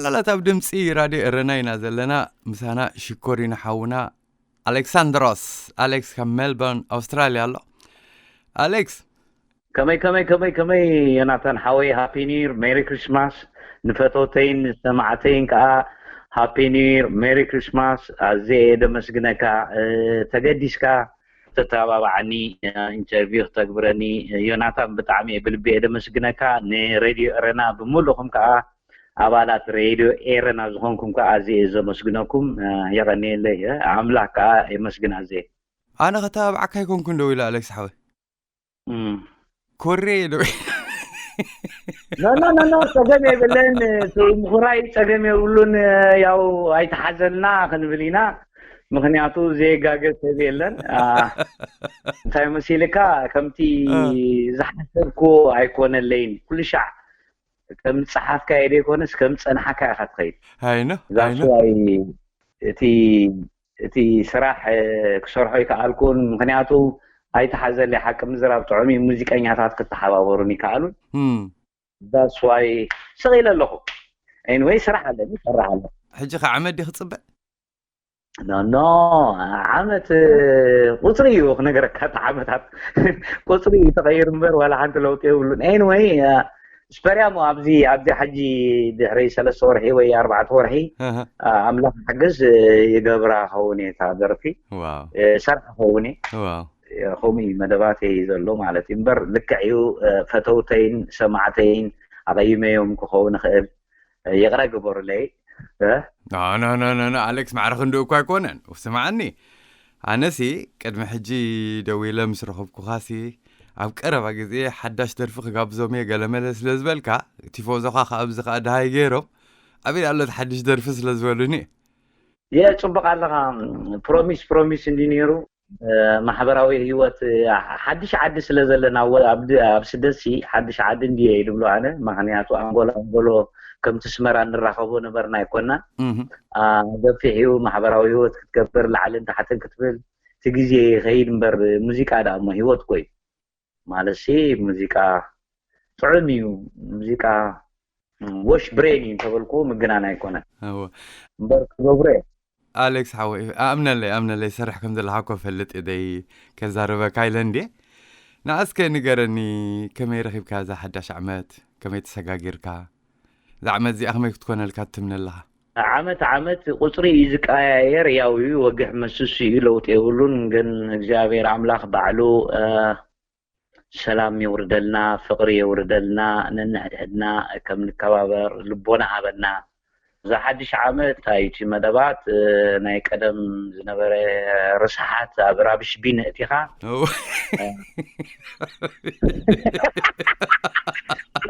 ጠቕላላት ኣብ ድምፂ ራድዮ ኤረና ኢና ዘለና። ምሳና ሽኮሪና ሓውና ኣሌክሳንድሮስ፣ ኣሌክስ ካብ ሜልበርን ኣውስትራልያ ኣሎ። ኣሌክስ። ከመይ ከመይ ከመይ ከመይ፣ ዮናታን ሓወይ፣ ሃፒ ኒር፣ ሜሪ ክሪስማስ። ንፈተውተይን ንሰማዕተይን ከዓ ሃፒ ኒር፣ ሜሪ ክሪስማስ። ኣዝየ እየ ደመስግነካ። እ፣ ተገዲስካ ተተባባዓኒ፣ እ፣ ኢንተርቪው ክተግብረኒ፣ እ፣ ዮናታን፣ ብጣዕሚ እየ ብልቢ እየ ደመስግነካ። ንሬድዮ ኤረና ብምሉእኹም ከዓ ኣባላት ሬድዮ ኤረና ዝኾንኩም ከዓ ኣዝየ እየ ዘመስግነኩም። እ፣ የቐንየለይ። እ፣ ኣምላኽ ከዓ የመስግን ኣዝየ። ኣነ ከተባብዓካ ኣይኮንኩን ደው ኢለ ኣሌክስ ሓወይ። እም። ኮሬ ዶ? ኖ፣ ኖ፣ ኖ፣ ኖ፣ ጸገም የብለን። እቲ ምኹራይ ጸገም የብሉን። ያው ኣይተሓዘልና ክንብል ኢና። ምኽንያቱ ዘየጋገ ሰብ የለን። አ፣ እንታይ መሲልካ፣ ከምቲ አ። ዝሓሰብክዎ ኣይኮነለይን። ኩሉ ሻዕ ከም ዝጸሓፍካዮ ዘይኮነስ ከም ዝጸንሓካ ኢኻ ትኸይድ። ኣይኖ፣ that's ኣይኖ። Why እቲ፣ እቲ ስራሕ፣ እ፣ ክሰርሖ ይከኣልኩን። ምኽንያቱ ኣይተሓዘለይ፣ ሓቂ ምዝራብ ጥዑም እዩ። ሙዚቀኛታት ክተሓባበሩን ይከኣሉን። እም። That's why ስቕ ኢለ ኣለኹ። Anyway፣ ስራሕ ኣለኒ፣ ይሰርሕ ኣለኹ። ሕጂ ኸ ዓመት ድዩ ክጽበ? ኖ፣ ኖ፣ ዓመት፣ እ፣ ቁጽሪ እዩ ክነገረካ፣ እቲ ዓመታት ቁጽሪ እዩ ተቐይር እምበር ዋላ ሓንቲ ለውጢ የብሉን። Anyway፣ እ፣ ስፐርያሞ ኣብዚ፣ ኣብዚ ሕጂ ድሕሪ ሰለስተ ወርሒ ወይ ኣርባዕተ ወርሒ፣ ኣሃ። እ፣ ኣምላኽ ሓግዝ፣ እ፣ ይገብራ ኸውን እየ እታ ደርፊ። ዋው። እ፣ ሰርሕ ኸውን እየ። ዋው። እ፣ ከምኡ እዩ መደባተይ ዘሎ ማለት እዩ። እምበር ልክዕ እዩ፣ እ፣ ፈተውተይን ሰማዕተይን ኣቐይመዮም ክኸውን እኽእል። እ፣ ይቕረ ግበሩለይ። እ? ኖ፣ ኖ፣ ኖ፣ ኖ፣ ኖ፣ ኣሌክስ፣ ማዕረ ክንድኡ እኳ ኣይኮነን። ስምዓኒ፣ ኣነሲ ቅድሚ ሕጂ ደዊለ ምስ ረኸብኩኻሲ፣ ኣብ ቀረባ ግዜ ሓዳሽ ደርፊ ክጋብዞም እየ ገለመለ ስለ ዝበልካ፣ ቲፎዞኻ ከኣ ኣብዚ ከኣ ደሃይ ገይሮም፣ ኣበይ ኣሎ እቲ ሓድሽ ደርፊ ስለ ዝበሉኒ። የ፣ ጽቡቕ ኣለኻ። ፕሮሚስ፣ ፕሮሚስ እንዲ ነይሩ፣ እ፣ ማሕበራዊ ህይወት፣ እ፣ ሓድሽ ዓዲ ስለ ዘለና፣ ወ-፣ ኣብ ድ-፣ ኣብ ስደትሲ ሓድሽ ዓዲ እንድየ ይድብሎ ኣነ። ምኽንያቱ ኣንጎሎ፣ ኣንጎሎ ከምቲ ስመራ እንራኸቦ ነበርና ኣይኮና። እህ። አ፣ ገፊሕ እዩ፣ ማሕበራዊ ህይወት ክትገብር ላዕልን ታሕትን ክትብል፣ እቲ ግዜ ይኸይድ እምበር፣ ሙዚቃ ደኣ እሞ ህይወት እኮ እዩ። ማለትሲ ሙዚቃ ጥዑም እዩ። ሙዚቃ፣ ም፣ ወሽ ብሬን እዩ እንተበልኩ ምግናን ኣይኮነን። እወ። እምበር ክገብሮ እየ። ኣሌክስ ሓወይ፣ ኣምነለይ፣ ኣምነለይ፣ ሰርሕ ከም ዘለኻ እኮ ፈልጥ እየ፣ ደይ ከዛርበካ ኢለ እንድየ። ንኣስከ ንገረኒ፣ ከመይ ረኺብካ እዛ ሓዳሽ ዓመት? ከመይ ተሰጋጊርካ? እዛ ዓመት እዚኣ ከመይ ክትኮነልካ ትምነ ኣለኻ? ዓመት ዓመት ቁጽሪ እዩ ዝቀያየር፣ ያው እዩ፣ ወግሕ መስሱ እዩ፣ ለውጢ የብሉን። ግን እግዚኣብሔር ኣምላኽ ባዕሉ፣ እ፣ ሰላም የውርደልና፣ ፍቕሪ የውርደልና፣ ነንሕድሕድና ከም ንከባበር ልቦና ሃበና። እዛ ሓድሽ ዓመት እንታይ እዩ እቲ መደባት፣ እ፣ ናይ ቀደም ዝነበረ ርስሓት ኣብ ራብሽ ቢን እቲኻ። እው።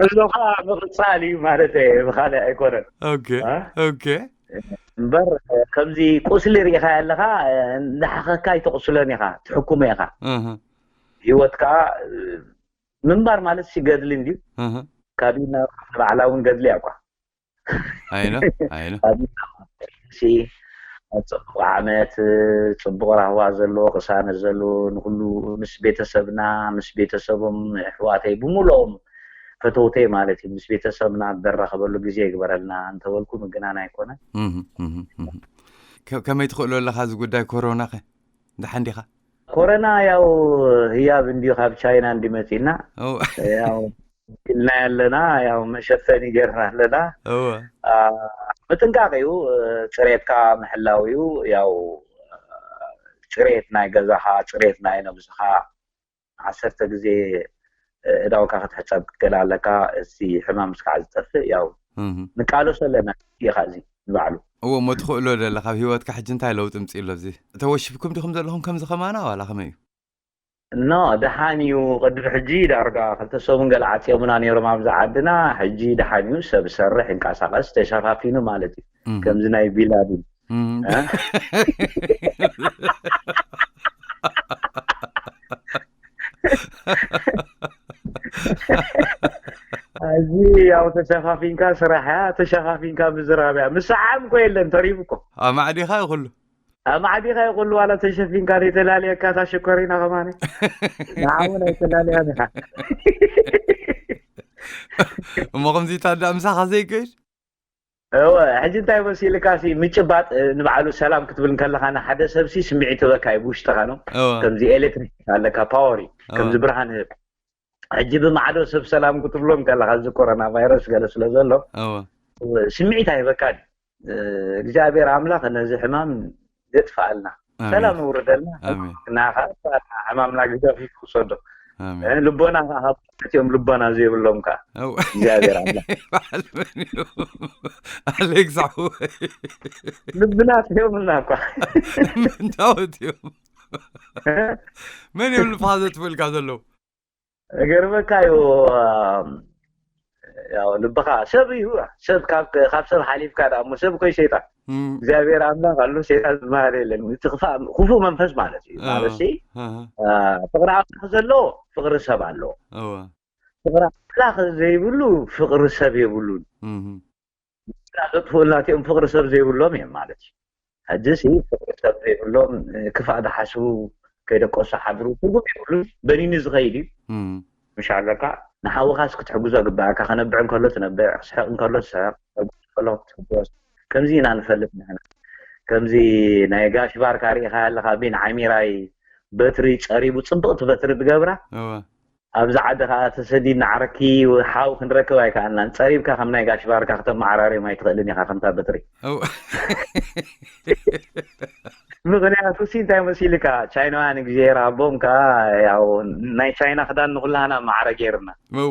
እዞኻ ምቕጻል እዩ ማለት እየ፣ ብኻልእ ኣይኮነን። ኦኬ፣ እ? ኦኬ። እምበር ከምዚ ቁስሊ ርኢኻ ኣለኻ፣ እንዳሓኸካ ኣይተቑስሎን ኢኻ፣ ትሕኩሞ ኢኻ። እህ። ህይወት ከኣ ምንባር ማለት ሲ ገድሊ እንድዩ። እህ። ካብ ኢድና ባዕላ እውን ገድሊ እያ እኳ። ኣይኖ፣ ኣይኖ። ካብ ኢድና ሲ ኣብ ጽቡቕ ዓመት፣ ጽቡቕ ራህዋ ዘለዎ፣ ቅሳነት ዘለዎ፣ ንኹሉ ምስ ቤተሰብና፣ ምስ ቤተሰቦም ኣሕዋተይ ብምልኦም ፈተውተይ ማለት እዩ፣ ምስ ቤተሰብና እደራኸበሉ ግዜ ይግበረልና እንተበልኩ ምግናን ኣይኮነን። እህ፣ እህ፣ እህ። ከ-፣ ከመይ ትኽእሎ ኣለኻ እዚ ጉዳይ ኮሮና ኸ? ደሓን ዲኻ? ኮረና ያው ህያብ እንድዩ፣ ካብ ቻይና እንድዩ መጺእና። እው። ያው ኢልና ኣለና፣ ያው መሸፈኒ ጌርና ኣለና። እወ። አ፣ ምጥንቃቕ እዩ፣ ጽሬትካ ምሕላው እዩ። ያው ጽሬት ናይ ገዛኻ፣ ጽሬት ናይ ነብስኻ፣ ዓሰርተ ግዜ እዳውካ ክትሕጸብ ክትክእል ኣለካ። እዚ ሕማም እስካዕ ዝጠፍእ ያው እህ። ንቃለሶ ኣለና። እኻ እዚ ንባዕሉ። እዎ፣ እሞ ትኽእሎ ደለ፣ ካብ ህይወትካ ሕጂ እንታይ ለውጢ ምጽእ ኣሎ? እዚ ተወሽብኩም ዲኹም ዘለኹም ከምዚ ከማና ዋላ ከመይ እዩ? ኖ፣ ደሓን እዩ። ቅድሚ ሕጂ ዳርጋ ክልተ ሰሙን ገለ ዓጽዮምና ነይሮም ኣብዚ ዓድና። ሕጂ ደሓን እዩ። ሰብ ሰርሕ፣ ይንቀሳቐስ፣ ተሸፋፊኑ ማለት እዩ። እህ። ከምዚ ናይ ቢላዲን። እም። እ? እዚ ያው ተሸፋፊንካ ስራሕ እያ፣ ተሸፋፊንካ ምዝራብ እያ። ምስዓም እኮ የለን፣ ተሪፉ እኮ። ኣማዕዲኻ ይኹሉ። ኣማዕዲኻ ይኹሉ፣ ዋላ ተሸፊንካ ዘይተላለየካ፣ እታ ሽኮሪና ከማን። ንዓ እውን ኣይተላለያን ኢኻ። እሞ ከምዚ ታዳ ምሳኻ ዘይከይድ? እወ፣ ሕጂ እንታይ መሲልካ ሲ ምጭባጥ፣ እ፣ ንባዕሉ ሰላም ክትብል እንከለኻ ንሓደ ሰብ ሲ ስምዒት ይህበካ እዩ ብውሽጥኻ ነው። እወ። ከምዚ ኤሌክትሪክ ኣለካ፣ ፓወር እዩ። እወ። ከምዚ ብርሃን ህብ። ሕጂ ብማዕዶ ሰብ ሰላም ክትብሎ እንከለኻ እዚ ኮሮና ቫይረስ ገለ ስለ ዘሎ፣ እወ። እወ፣ ስምዒት ኣይህበካን። እ፣ እግዚኣብሔር ኣምላኽ ነዚ ሕማም የጥፍኣልና። ኣሜን። ሰላም ይውርደልና። ኣሜን። እና ኸዓ ሕማምና ግዳፊ ክውሰዶ። ኣሜን። እ፣ ልቦና ኸዓ ካብ እቲኦም ልቦና ዘይብሎም ከኣ እው። እግዚኣብሔር ኣምላኽ። በዓል መን እዩ? ኣሌክስ ሓወይ። ልብና እዮም እና እኳ። ምንታወት እዮም? እ? መን እዮም ልብኻ ዘጥፍእልካ ዘለዉ? ገርመካ እዩ። ያው ልብኻ ሰብ እዩ። ሰብ ካብ፣ ካብ ሰብ ሓሊፍካ ደኣ እሞ ሰብ እኮ እዩ ሰይጣን። እም። እግዚኣብሔር ኣምላኽ ኣሎ፣ ሰይጣን ዝበሃል የለን። እቲ ክፋእ፣ ክፉእ መንፈስ ማለት እዩ። እ፣ ማለት ሲ፣ እ፣ እ። እ፣ ፍቕሪ ኣምላኽ ዘለዎ ፍቕሪ ሰብ ኣለዎ። እወ። ፍቕሪ ኣምላኽ ዘይብሉ ፍቕሪ ሰብ የብሉን። እም። ንስና ዘጥፍኡልና እቲኦም ፍቕሪ ሰብ ዘይብሎም እዮም ማለት እዩ። ሕጂ ሲ ፍቕሪ ሰብ ዘይብሎም፣ እ፣ ክፋእ ዝሓስቡ፣ ከይደቀሱ ሓድሩ ትርጉም የብሉን። በኒኑ ዝኸይድ እዩ። እም። ምሽ ኣለካ፣ ንሓውኻስ ክትሕግዞ ግባእካ። ከነብዕ እንከሎ ትነብዕ፣ ክስሕቕ እንከሎ ትስሕቕ፣ ከጎስ እንከሎ ክትጎስ። ከምዚ ኢና ንፈልጥ ንሕና። ከምዚ ናይ ጋሽ ባርካ ርኢኻ ኣለኻ፣ ቢን ዓሚራይ በትሪ ጸሪቡ፣ ጽብቕቲ በትሪ ዝገብራ። እወ። ኣብዚ ዓዲ ከኣ ተሰዲድና ዓረኪ ሓው ክንረክብ ኣይከኣልናን። ጸሪብካ ከም ናይ ጋሽ ባርካ ከተመዓራርዮም ኣይትኽእልን ኢኻ ከምታ በትሪ። እው። ምኽንያቱ ሲ እንታይ መሲልካ፣ ቻይናውያን እግዚኣብሔር ሃቦም ከኣ፣ ያው ናይ ቻይና ክዳን ንኹላህና ማዕረ ገይርና። እው።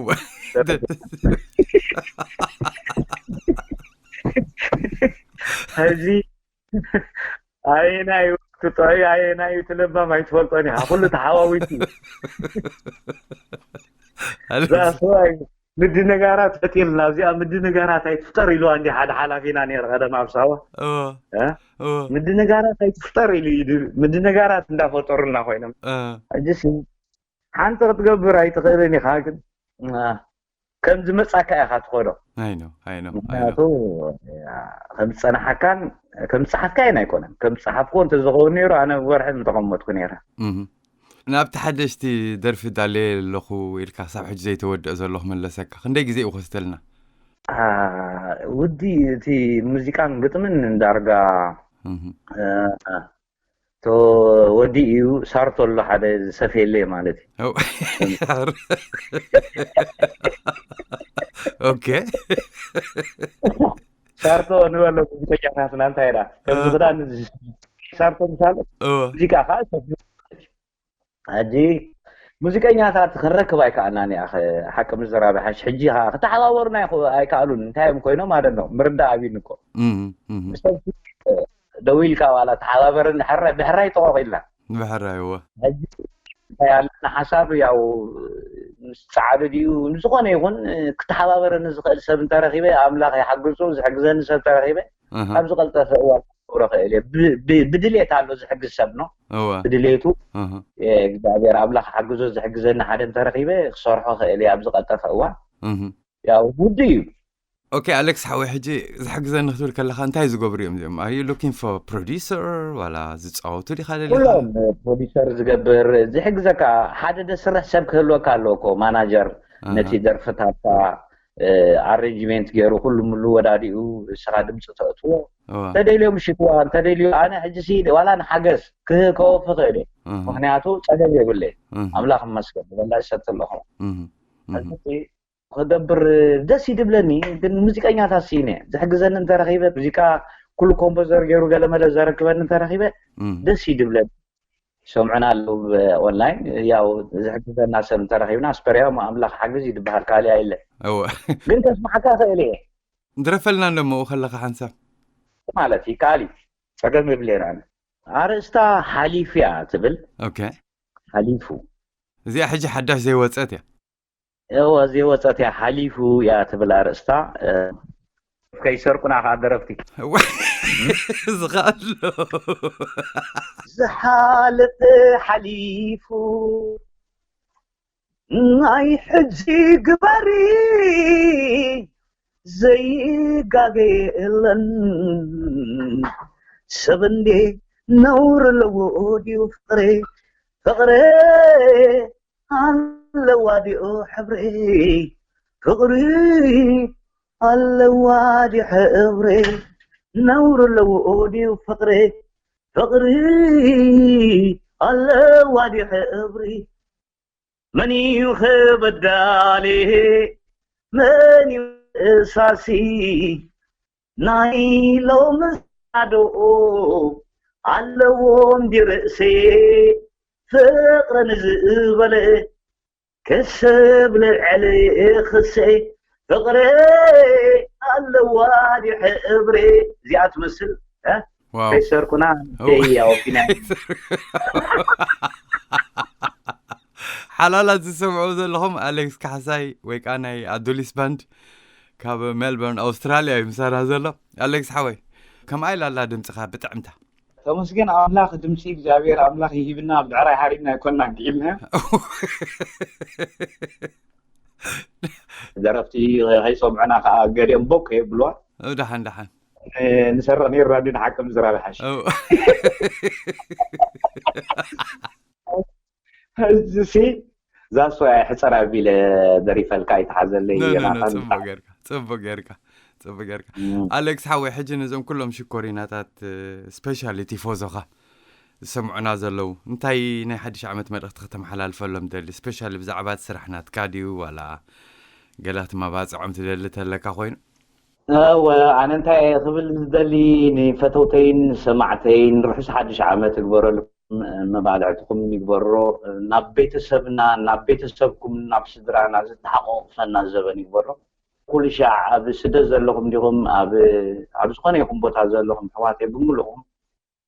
ሕዚ ኣየናይ ትጠዩ ኣየናይ ትለባም ኣይትፈልጦን ኢኻ። ኩሉ ተሓዋዊሱ እዩ። ኣለ-፣ ዛስዋይ ምድንጋራት ፈጢርና። እዚኣ ምድንጋራት ኣይትፍጠር ኢልዋ እንዲ ሓደ ሓላፊና ነይሩ ቀደም ኣብ ሳዋ። እወ። እ? እወ። ምድንጋራት ኣይትፍጠር ኢሉ እዩ። ምድንጋራት እንዳፈጠሩልና ኮይኖም። እ። ሕጂ ሲ ሓንቲ ክትገብር ኣይትኽእልን ኢኻ፣ ግን፣ እ፣ ከም ዝመጻካ ኢኻ ትኸዶ። ኣይ ነው፣ ኣይ ነው፣ ኣይ ነው። ምክንያቱ፣ እ፣ ከም ዝጸናሓካን ከም ዝጸሓፍካዮን ኣይኮነን። ከም ዝጸሓፍኩዎ እንተዝኸውን ነይሩ፣ ኣነ ብወርሒ ምተቐመጥኩ ነይረ። እህ። ናብቲ ሓደሽቲ ደርፊ ዳሌ ኣለኹ ኢልካ ክሳብ ሕጂ ዘይተወድአ ዘሎ ክመለሰካ። ክንደይ ግዜ እዩ ክወስደልና? አ፣ ውዲ እቲ ሙዚቃን ግጥምን ዳርጋ፣ እህ። እ፣ ተወዲኡ እዩ። ሳርቶ ኣሎ ሓደ ዝሰፍየለይ ማለት እዩ። ኦ። ኦኬ። ሳርቶ ንበሎ ሙዚቀኛታትና እንታይ ኢላ? ከምዚ እ። ክዳን እዚ ሳርቶ ምሳሌ ኦ። ሙዚቃ ከዓ ሰፊዩ። ሕጂ ሙዚቀኛታት ክንረክብ ኣይከኣልናን፣ ያኸ ሓቂ ምዝራብ ይሓሽ። ሕጂ ከዓ ክተሓባበሩና ኣይኮ-፣ ኣይከኣሉን። እንታይ እዮም ኮይኖም? ኣደኖ ምርዳእ ኣብዩኒ እኮ። እም፣ እም። ምስ ሰብ ደው ኢልካ ዋላ ተሓባበረኒ፣ ሕራይ፣ ብሕራይ ጥቖቕ ኢልና። ብሕራይ፣ እወ። ሕጂ እንታይ ኣለና ሓሳብ፣ ያው ምስ ጻዕዱ ድዩ፣ ንዝኾነ ይኹን ክተሓባበረኒ ዝኽእል ሰብ እንተረኺበ፣ ኣምላኽ ይሓግዞ፣ ዝሕግዘኒ ሰብ ተረኺበ፣ ኣሃ። ኣብ ዝቐልጠፈ እዋን ክገብሮ ክእል እየ። ብ-፣ ብ-፣ ብድሌት ኣሎ ዝሕግዝ ሰብ፣ ኖ? እወ። ብድሌቱ፣ ኣሃ። የ-፣ እግዚኣብሔር ኣምላኽ ሓግዞ ዝሕግዘኒ ሓደ እንተረኺበ፣ ክሰርሖ ክእል እየ ኣብ ዝቐልጠፈ እዋን። እህ። ያው፣ ውዲ እዩ። ኦኬ፣ ኣሌክስ ሓወይ፣ ሕጂ ዝሕግዘኒ ክትብል ከለኻ እንታይ ዝገብሩ እዮም እዚኦም? Are you looking for producer? ዋላ ዝጻወቱ ዲኻ ደሊኻ? ኩሎም ፕሮዲሰር ዝገብር፣ ዝሕግዘካ ሓደ ደስርሕ ሰብ ክህልወካ ኣለዎ እኮ፣ ማናጀር፣ ኣሃ። ነቲ ደርፍታትካ፣ እ፣ ኣሬንጅሜንት ገይሩ፣ ኩሉ ምሉ ወዳዲኡ፣ ንስኻ ድምፂ ተእትዎ። እዋ። እንተደልዮም ሽክዋ፣ እንተደልዩ፣ ኣነ ሕጂ ሲ ዋላ ንሓገዝ ክህ-፣ ከወፊ ክእል እየ። እህ። ምኽንያቱ ጸገም የብለይ። እህ። ኣምላኽ ይመስገን፣ ወላ ይሰቲ ኣለኹ። እህ። እህ። ሕጂ ክገብር ደስ ይድብለኒ፣ ግን ሙዚቀኛታት ስኢነ። ዝሕግዘኒ እንተረኺበ፣ ሙዚቃ ኩሉ ኮምፖዘር ገይሩ ገለመለ ዘረክበኒ እንተረኺበ፣ እም። ደስ ይድብለኒ። ይሰምዑና ኣለዉ ብ-፣ ኦንላይን፣ ያው ዝሕግዘና ሰብ እንተረኺብና፣ ኣስፐርያም ኣምላኽ ሓግዝ እዩ ዝበሃል፣ ካልእ ኣይለ። እወ። ግን ከስማዓካ እኽእል እየ። ድረፈልና እንዶ እሞ ከለኻ ሓንሳብ። ማለት እዩ፣ ካልእ ጸገም የብለይን ኣነ። ኣርእስታ ሓሊፉ እያ ትብል። ኦኬ። ሓሊፉ። እዚኣ ሕጂ ሓዳሽ ዘይወጸት እያ። እወ፣ ዘይወጸት እያ፣ ሓሊፉ እያ ትብል ኣርእስታ። እ፣ ከይሰርቁና ከዓ ደረፍቲ። እወ፣ ዝኸኣሎ። ዝሓለፈ ሓሊፉ፣ ናይ ሕጂ ግበሪ፣ ዘይጋገ የለን። ሰብ እንዴ ነውሪ ኣለዎ ድዩ ፍቕሪ? ፍቕሪ ኣለዋ ድዮ ሕብሪ? ፍቕሪ ኣለዋ ድሕብሪ ነውሪ ኣለዎ ድዩ ፍቕሪ ፍቕሪ ኣለዋ ድሕብሪ መን እዩ ኸበዳሊ መን እዩ እሳሲ ናይ ሎምስ ኣደኡ ኣለዎም ድርእሰ ፍቕረን ዝበለ ክስብ ልዕሊ ክሰ ፍቕረ ኣለዋ ድሕብሪ እዚኣ ትመስል ከይሰርኩና ያወፊና ሓላላት ዝሰምዑ ዘለኹም ኣሌክስ ካሕሳይ ወይ ከዓ ናይ ኣዱሊስ ባንድ ካብ ሜልበርን ኣውስትራልያ እዩ ምሳና ዘሎ። ኣሌክስ ሓወይ ከምኣ ኢላ ኣላ ድምፅኻ ብጥዕምታ። ተመስገን ኣምላኽ ድምፂ እግዚኣብሔር ኣምላኽ ይሂብና ብድዕራይ ሃሪምና ኣይኮንና እንዲኢልና ደረፍቲ ከይሰምዑና ከዓ ገዲኦም ቦቅ የብልዋ ደሓን ደሓን ንሰርቕ ነይርና ድን ሓቂ ምዝራብ ሓሽ እዚሲ ዛሶ ሕፀር ኣቢለ ደሪፈልካ ይተሓዘለይ ጽቡቅ ጌርካ ጽቡቅ ጌርካ ጽቡቅ ጌርካ ኣሌክስ ሓወይ ሕጂ ነዞም ኩሎም ሽኮሪናታት ስፔሻሊ ቲፎዞኻ ዝሰምዑና ዘለዉ እንታይ ናይ ሓድሽ ዓመት መልእኽቲ ከተመሓላልፈሎም ደሊ ስፔሻሊ ብዛዕባ ስራሕ ናትካ ድዩ ዋላ ገለ ክትመባፅዖም ትደሊ ተለካ ኮይኑ እወ ኣነ እንታይ እየ ክብል ዝደሊ ንፈተውተይን ሰማዕተይን ርሑስ ሓድሽ ዓመት እግበረልኩም መባልዕትኹም ይግበሮ ናብ ቤተሰብና ናብ ቤተሰብኩም ናብ ስድራና ዝተሓቆቅፈና ዘበን ይግበሮ ኩሉ ሻዕ ኣብ ስደት ዘለኹም ዲኹም ኣብ ዝኾነ ይኹም ቦታ ዘለኹም ሕዋተይ ብምልኹም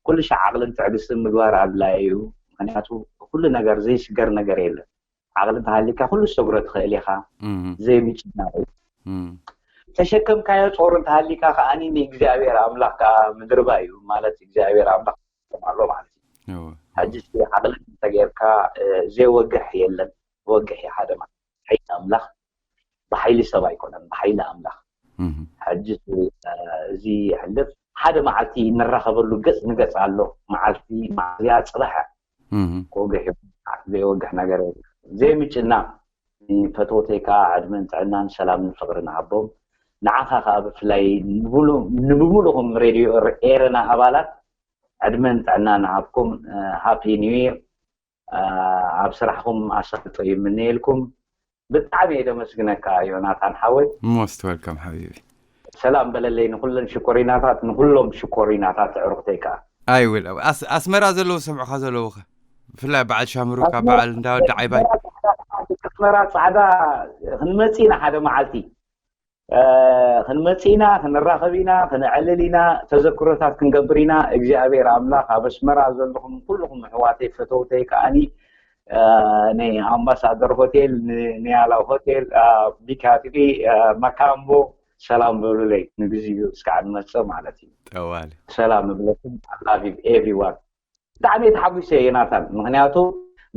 ኩሉ ሻዕ ዓቕልን ትዕግስትን ምግባር ኣድላይ እዩ ምክንያቱ ኩሉ ነገር ዘይስገር ነገር የለን ዓቕሊ እንተሃሊካ ኩሉ ሰግሮ ትኽእል ኢኻ ዘይምጭናቕ እዩ ተሸከምካዮ ጾር እንተሃሊካ ከዓኒ ንእግዚኣብሔር ኣምላኽ ከዓ ምድርባ እዩ ማለት እግዚኣብሔር ኣምላኽ ኣሎ ማለት እዩ ሕጂ ዓቕሊ እንተጌርካ ዘይወግሕ የለን ወግሕ እዩ ሓደ ማለት ሓይሊ ኣምላኽ ብሓይሊ ሰብ ኣይኮነን ብሓይሊ ኣምላኽ ሕጂ እዚ ሕልፍ ሓደ መዓልቲ ንራኸበሉ ገፅ ንገፅ ኣሎ መዓልቲ መዓዝያ ፅባሕ ክወግሕ ዘይወግሕ ነገር ዘይምጭና ፈተወተይ ከዓ ዕድመን ጥዕናን ሰላምን ፍቅርን ሃቦም ንዓኻ ከዓ ብፍላይ ንብምሉኹም ሬድዮ ኤረና ኣባላት ዕድመን ጥዕናን ሃብኩም ሃፒ ኒው ይር ኣብ ስራሕኩም ኣሳልጦ ይምነየልኩም ብጣዕሚ እየ ደመስግነካ ዮናታን ሓወይ most welcome ሓቢቢ ሰላም በለለይ ንኩለን ሽኮሪናታት ንኩሎም ሽኮሪናታት ዕሩክተይ ከዓ I will ኣስመራ ዘለዉ ዝሰምዑካ ዘለዉ ከ ብፍላይ በዓል ሻምሩካ በዓል እንዳወዲ ዓይባይ ኣስመራ ፃዕዳ ክንመፅእ ኢና ሓደ መዓልቲ ክንመፅእ ኢና ክንራኸብ ኢና ክንዕልል ኢና ተዘክሮታት ክንገብር ኢና እግዚኣብሔር ኣምላኽ ኣብ ኣስመራ ዘለኹም ኩልኹም ኣሕዋተይ ፈተውተይ ከዓኒ ናይ ኣምባሳደር ሆቴል ንያላ ሆቴል ቢካትሪ ማካምቦ ሰላም በሉለይ ንግዚኡ እስካዕ ንመፅእ ማለት እዩ ጠዋል ሰላም እብለኩም ኣላቪቭ ኤቭሪዋን ብጣዕሚ ተሓጒሰ ዮናታን ምክንያቱ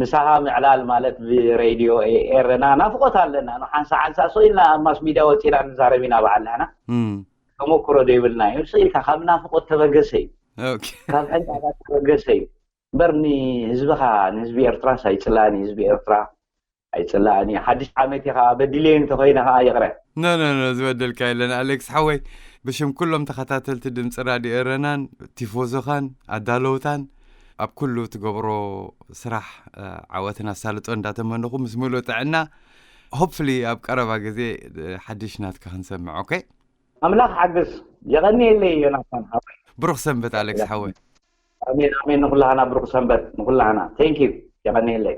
ምሳኻ ምዕላል ማለት ብሬድዮ ኤረና ናፍቆት ኣለና ሓንሳ ሓንሳ ሶ ኢልና ኣብ ማስ ሚድያ ወፂና ንዛረብ ኢና በዓል ንሕና ተመክሮ ዘይብልና እዩ ስኢልካ ካብ ናፍቆት ተበገሰ እዩ ካብ ሕንቃቃት ተበገሰ እዩ እምበር ንህዝብኻ ንህዝቢ ኤርትራስ ኣይፅላእን ህዝቢ ኤርትራ ኣይፅላእን እዩ ሓድሽ ዓመት እዩ ከዓ በዲለየ እንተኮይነ ከዓ ይቕረ ኖ ኖ ኖ ዝበደልካ የለን ኣሌክስ ሓወይ ብሽም ኩሎም ተኸታተልቲ ድምፂ ራድዮ ኤረናን ቲፎዞኻን ኣዳለውታን ኣብ ኩሉ ትገብሮ ስራሕ ዓወትን ኣሳልጦ እንዳተመነኹ ምስ ሙሉእ ጥዕና ሆፕፍሊ ኣብ ቀረባ ግዜ ሓድሽ ናትካ ክንሰምዕ ኦኬ ኣምላኽ ሓግዝ የቐንየለይ ዮናታን ሓወይ ብሩኽ ሰንበት ኣሌክስ ሓወይ ኣሜን ኣሜን ንኩላህና ብሩኽ ሰንበት ንኩላህና thank you የቐንየለይ